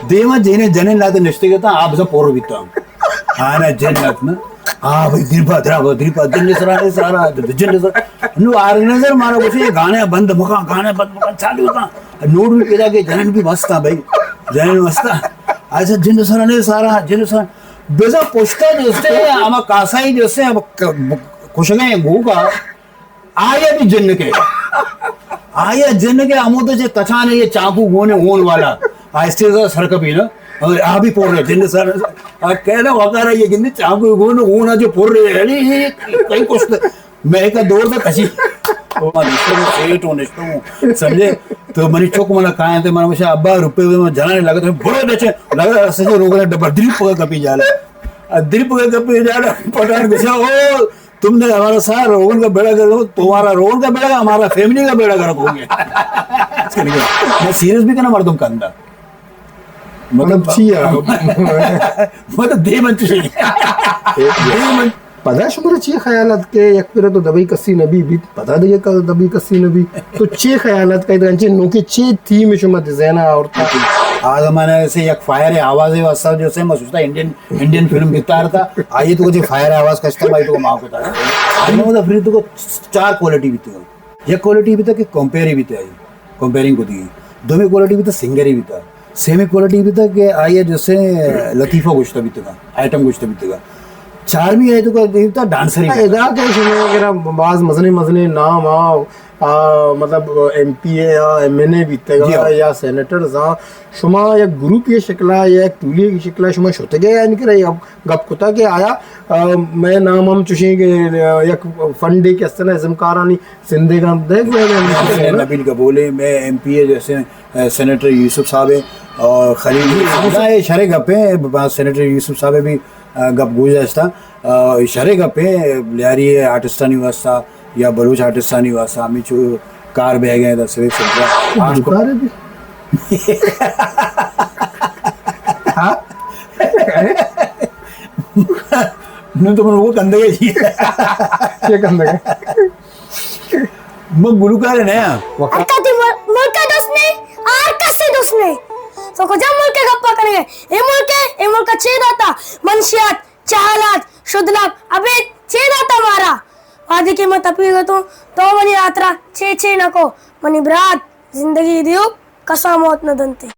دیما جنین، جنین لاتے نشتے گتا، آپ سا پور بیتا۔ آنا جن لات نا۔ آ بھائی، دیر پا، درا با، دیر پا، جن سرا نے سارا، جن سرا۔ نو آرگنائزر مارا گوشے، گانے بند مکان، گانے بند مکان، چالو کن۔ نوڈ بھی پیدا کے، جنین بھی مست تھا بھائی، جنین مست تھا۔ ایسا جن سرا نے سارا، جن سرا۔ بزاں پشتا جستے، ہما کاسائی جستے، ہما ک-، کشگیں گوکا، آیا بھی جن کے۔ آیا جن کے ہمود چے تچانے یہ چاقو گونے اون والا۔ آہستے سا سر کپی نا۔ اور آ بھی پور رہے، جن سر۔ آ کہنا وقارا یہ گندی چاقو گونے اون جو پور رہے، اڑے یہ کئی کشتے۔ میں کا دور تھا کسی۔ او نشتو، سیٹ ہوں، نشتو ہوں۔ سمجھے؟ تو منی چوک منا کھایا تھے، منا مشا ابا روپے ہوئے، میں جنانے لگا تھا، بڑے بچے، لگا سجے روگ رہے، ڈبر دری پکا کپی جالا۔ دری پکا کپی جالا، پٹھان گسا، او، تم نے ہمارا سارا روغن کا بیڑا گرک، تمہارا روغن کا بیڑا، ہمارا فیملی کا بیڑا گرک ہو گیا۔ میں سیریس بھی کنا مردم کندا۔ مطلب، مطلب چی ہے؟ مطلب دے من چی؟ دے من۔ پدا شمارا چی خیال ات کہ یک پھر تو دبئی کسی نبی بیت، پدا دیگه ک-، دبئی کسی نبی۔ تو چی خیال ات کہ انچے نوکے چی تھیم شما ذہن آورتا؟ آ زمانہ سے یک فائر آواز واسطہ جو سے میں سوچتا انڈین، انڈین فلم بیتا رہتا، آئیے تو جو فائر آواز کشتا، میں تو معاف کرتا۔ آئی نو دا فرید کو چار کوالٹی بیتی ہو۔ یک کوالٹی بیتا کہ کمپیئر بیتا ہے، کمپیئرنگ کو دی۔ دومی کوالٹی بیتا سنگر ہی بیتا۔ سیمی کوالٹی بیتا کہ آئی جیسے لطیفہ گوشتا بیتا، آئٹم گوشتا بیتا۔ چارمی آئی تو کا بیتا ڈانسر ہی بیتا۔ ادا کہ شما اگر باز مزنے مزنے نام آ، آ، مطلب ایم پی اے یا ایم این اے بیتا جی ہاں۔ یا سینیٹرز آ، شما یک گروپ یہ شکلا یا یک ٹولی کی شکلا شما شتگے یا نہیں کرے؟ گپ کتا کہ آیا، آ، میں نام ہم چوشیں کہ، آ، یک فنڈے کہ استنا ازمکارانی زندے گا دیکھ میں، میں نبیل گبولے، میں ایم پی اے جیسے، آ، سینیٹر یوسف صاحب ہے اور خلیل صاحب ہے، شرے گپے، سینیٹر یوسف صاحب بھی، آ، گپ گوش داشتا، آ، شرے گپے، لیاری آرٹسٹانی واسطہ یا بلوچ آرٹسٹانی واسطہ ہمیں چو کار بہ گئے دا سویک سینٹر۔ آج کو گلوکار بھی؟ ہاں؟ نو تو من وہ کندگے جی۔ کیا کندگے؟ من گلوکار نہ ہاں۔ ہر کتی مل-، ملک دوست نہیں، ہر کسی دوست نہیں۔ تو کجا ملک گپا کرے؟ اے ملک، اے ملک چے داتا؟ منشیات، چہلات، شدلات، ابے چے داتا مارا؟ وادی کے میں تپی گتوں، تو منی آترا چے چے نکو، منی برات، زندگی دیو، کسا موت نہ دنتے۔